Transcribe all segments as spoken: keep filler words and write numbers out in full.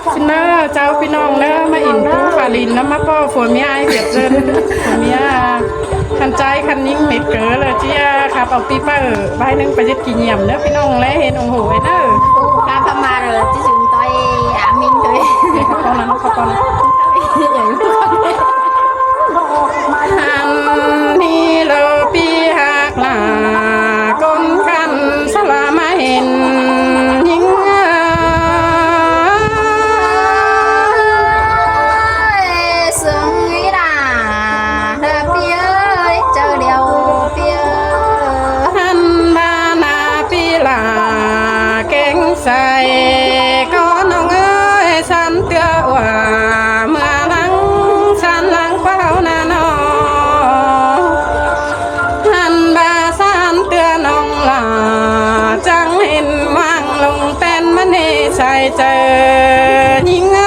ꞌSịn ꞌnớ ꞌchạu ꞌpi ꞌnọng ꞌnớ, ꞌmá ỉn ꞌpứng ꞌphạ đin ꞌnắm ꞌmá ꞌpọ phua ꞌmía ải Việt Sơn. Phua ꞌmía khăn ꞌchái khăn ꞌnhính mết cớ ꞌlẹo ꞌchí ꞌkhặp au ꞌpi ꞌpạ bái ꞌnưng ꞌpá ꞌdệt kỉ nhiệm ꞌnớ ꞌpi ꞌnọng ꞌlé hên ủng hộ ꞌnớ. Khắp ꞌphạ ꞌmá ꞌlẹo ꞌchí dun ꞌtoi ám ꞌminh thôi. Khắp ꞌnọng ꞌnớ, khắp ꞌnọng ꞌnớ. Hăn ꞌnị ꞌlẹo ꞌpi ꞌhặc lả ꞌcốn khăn sá ꞌlạ ꞌmá hên ꞌnhính ới. Sương ꞌnị lả, ꞌpi ơi, ꞌchạư điêu ꞌpi ơi. Hăn ꞌva ꞌna ꞌpi lả kéng sai ꞌcọ ꞌnọng ơi, san tưa ꞌwa ꞌmưa lăng, san lăng ꞌquá ꞌháu ꞌna ꞌnọ. Hăn ꞌva san tưa ꞌnọng lả chắng hên ꞌmáng ꞌlống ꞌtến ꞌmá ꞌnị sai chaư ꞌnhính ới.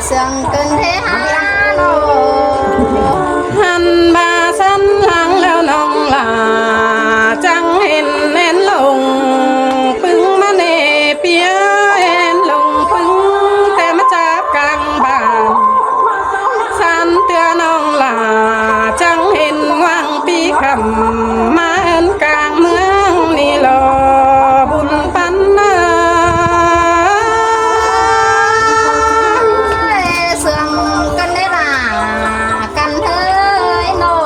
Sương ꞌcứn thế hả? Hăn ꞌva san lăng ꞌlẹo ꞌnọng lả chắng hên ꞌen ꞌlống ꞌpứng ꞌmá ꞌnị ꞌpi ơi, ꞌen ꞌlống ꞌpứng ꞌtẹ ꞌmá cháp cang bản. San tưa ꞌnọng lả chắng hên ꞌmáng ꞌpi khắm ꞌmá ơn cang ꞌmướng ꞌnị lo bun păn ơi. Sương ꞌcứn thế hả? Căn hơi nô.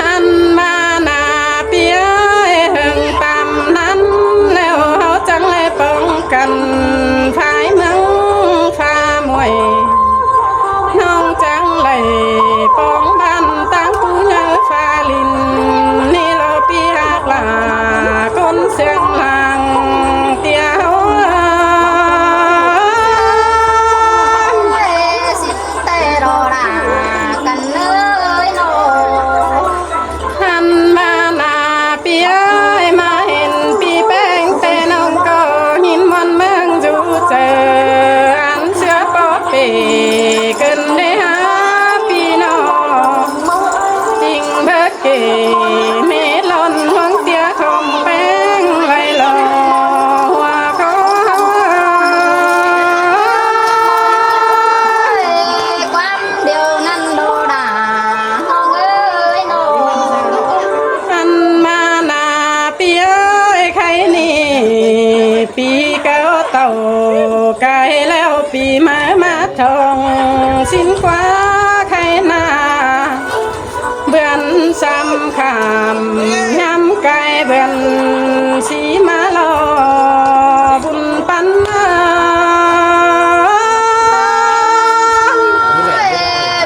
Hăn ꞌva ꞌna ꞌpi ơi, ꞌhướng tăm ꞌnặn ꞌlẹo ꞌháu chắng ꞌlé pong căn phái ꞌmướng pha muối. ꞌNọng chắng đảy pong bản ꞌtáng ꞌpứng ꞌnhá pha đin ꞌnị lo ꞌpi ꞌhặc lả ꞌcốn siêng lăng tia ꞌháu. Ê, ꞌsịn ꞌtẹ lo lả căn ới nô. Hăn ꞌva ꞌna ꞌpi ơi, ꞌmá hên ꞌpi ꞌpéng ꞌtẹ ꞌnọng ꞌcọ ꞌnhính ꞌmuôn ꞌmướng dú chaư, ăn ꞌsứa ꞌpọ pê ꞌcứn đé hả ꞌpi ꞌnọng. ꞌChịng bớt kể mết lon ꞌluống tia khong ꞌpéng lai lo hua khó. Ê, ꞌquám điêu ꞌnặn đô đả ꞌnọng ơi ꞌnọ. Ăn ꞌmá ꞌna ꞌpi ơi, khay ꞌnị ꞌpi cáu tảu cai ꞌlẹo, ꞌpi ꞌmá ꞌmá thong ꞌsịn ꞌquá khay ꞌna. Bươn sam khảm ꞌnhám cai bươn sí ꞌmá lo bun păn ơi.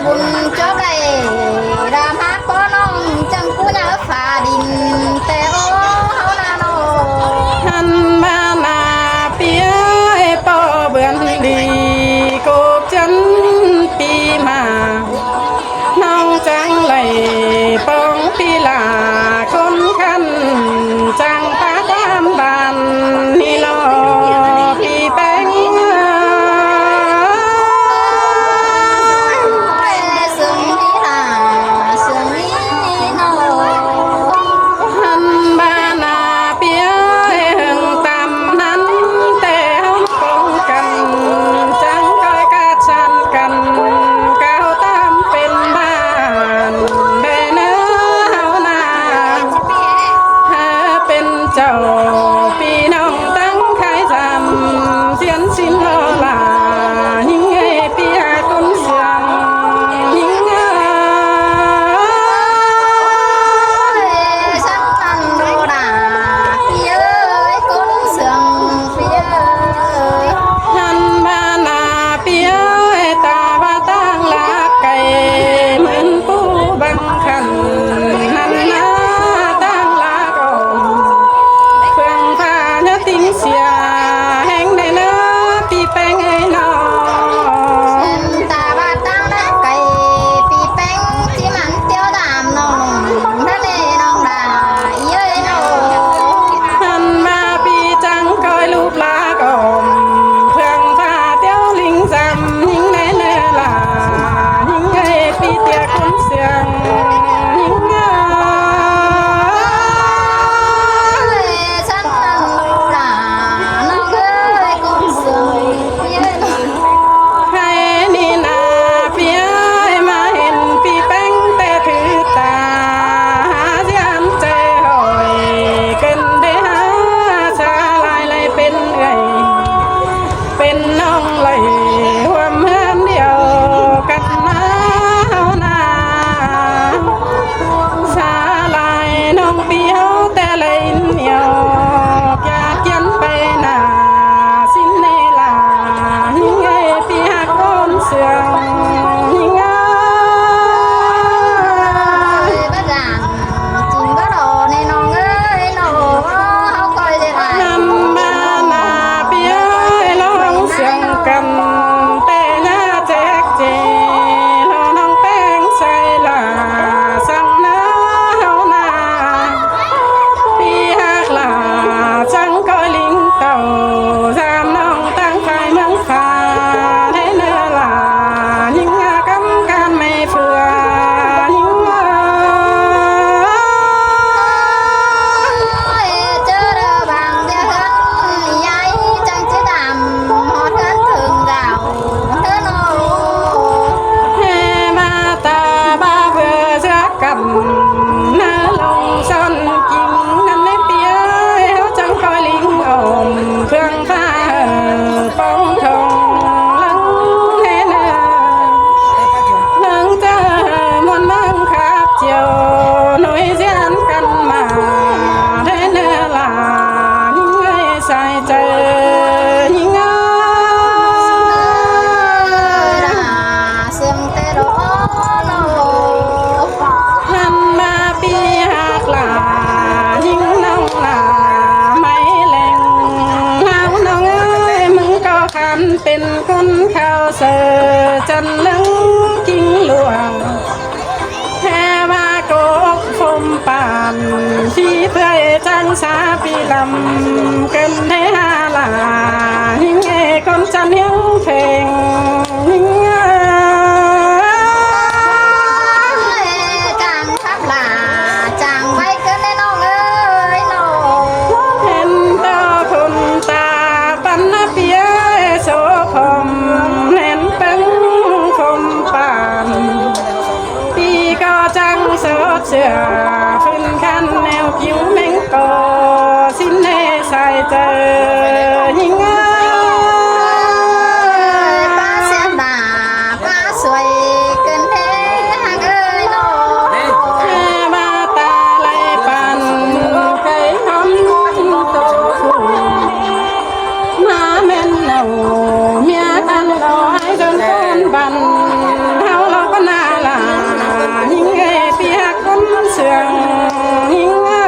Bun chóp đảy đam hák ꞌcọ ꞌnọng chắng ꞌcú ꞌnhá phả đin ꞌtẹ ꞌháu ꞌna ꞌnọ. Ăn ꞌmá ꞌna ꞌpi ơi, ꞌpọ bươn đi cốc chăn ꞌpi ꞌmá. ꞌNọng chắng đảy pong ꞌpi lả ꞌcốn khăn, chắng pák ꞌquám bản ꞌnị lo ꞌpi ꞌpéng. Sương ꞌnị lả, sương ꞌnị ꞌnọ. Ăn ꞌmá ꞌna ꞌpi ơi, ꞌhướng tăm ꞌnặn ꞌtẹ ꞌháu pong căn, chắng ꞌcoi ꞌcặt san căn, cáo tăm pên bản đảy ꞌnớ ꞌháu ꞌna. Hả pên chảu ꞌpi ꞌnọng ꞌtáng khái dăm, ꞌdiến ꞌsịn lo lả ꞌnhính ơi ꞌpi hả ꞌcốn siêng ꞌnhính ơi. Sắng ăn lo lả ꞌpi ơi, ꞌcốn siêng ꞌpi ơi. Ăn ꞌmá ꞌna ꞌpi ơi, ta ꞌva ꞌtáng ꞌlạ cay mưn ꞌpú băng khăn, ăn ꞌna ꞌtáng ꞌlạ ꞌcọ ꞌphướng pha ꞌnhá ꞌtinh sia ꞌhéng đảy ꞌnớ ꞌpi ꞌpéng ơi ꞌnọ. Sương ta ꞌva ꞌtáng ꞌlạ cay ꞌpi ꞌpéng ꞌchí mẳn ꞌtiếu đam ꞌnọng ꞌnặn ꞌnị ꞌnọng đa ꞌí ơi ꞌnọ. Ăn ꞌmá ꞌpi chắng ꞌcoi lúp ꞌlạ ꞌcọ ꞌphướng pha ꞌtiếu ꞌlính dăm ꞌnhính đảy ꞌnớ lả ꞌnhính ơi ꞌpi ꞌtiě ꞌcốn siêng ꞌnhính ơi. Sắng ăn lo lả pên ꞌcốn kháo saư chăn ꞌlớng king luông. ꞌHé ꞌva cốc phôm pản, ꞌchí ꞌtưa chắng sa pi lăm, ꞌcốn ꞌhế ha lả, ꞌhính ê ꞌcốn chăn hiếng pheng, ꞌhính ơi. Chắng khắp lả, chắng ꞌvạy ꞌcốn ꞌnị ꞌnọng ơi ꞌnọng. Hên ꞌtọ khôn ta păn ꞌna pía ê sô phôm, hên ꞌpứng phôm pản. ꞌPi ꞌcọ chắng sốt sửa, phưn khăn ꞌnéo kiu ꞌmếng ꞌcọ, ꞌsịn ê sai chaư, ꞌhính ơi. ꞌPa sia nả, ꞌpá suối ꞌcốn ꞌhế hăng ơi ꞌnọng. ꞌHé ꞌva ta lai păn, khay khắm tô khung. ꞌMá ꞌmen ꞌnọng, ꞌmía căn lo ai dơn ꞌcốn băn, ꞌháu lo ꞌcốn ꞌna lả, ꞌhính ơi, ꞌpi ꞌcốn sương, ꞌhính ơi.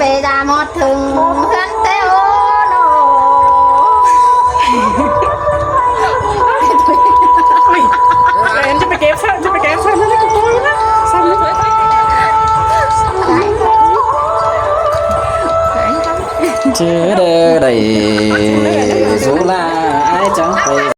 Tê ra mót thửng ꞌhướn té ố nô. Ui, ên ꞌchí pay kép ꞌsớ, ꞌchí pay kép ꞌsớ, ꞌnhá ꞌnhá ꞌcọ ꞌcọ ꞌnhá. ꞌChớ đe đảy dú ꞌla ải chắng pay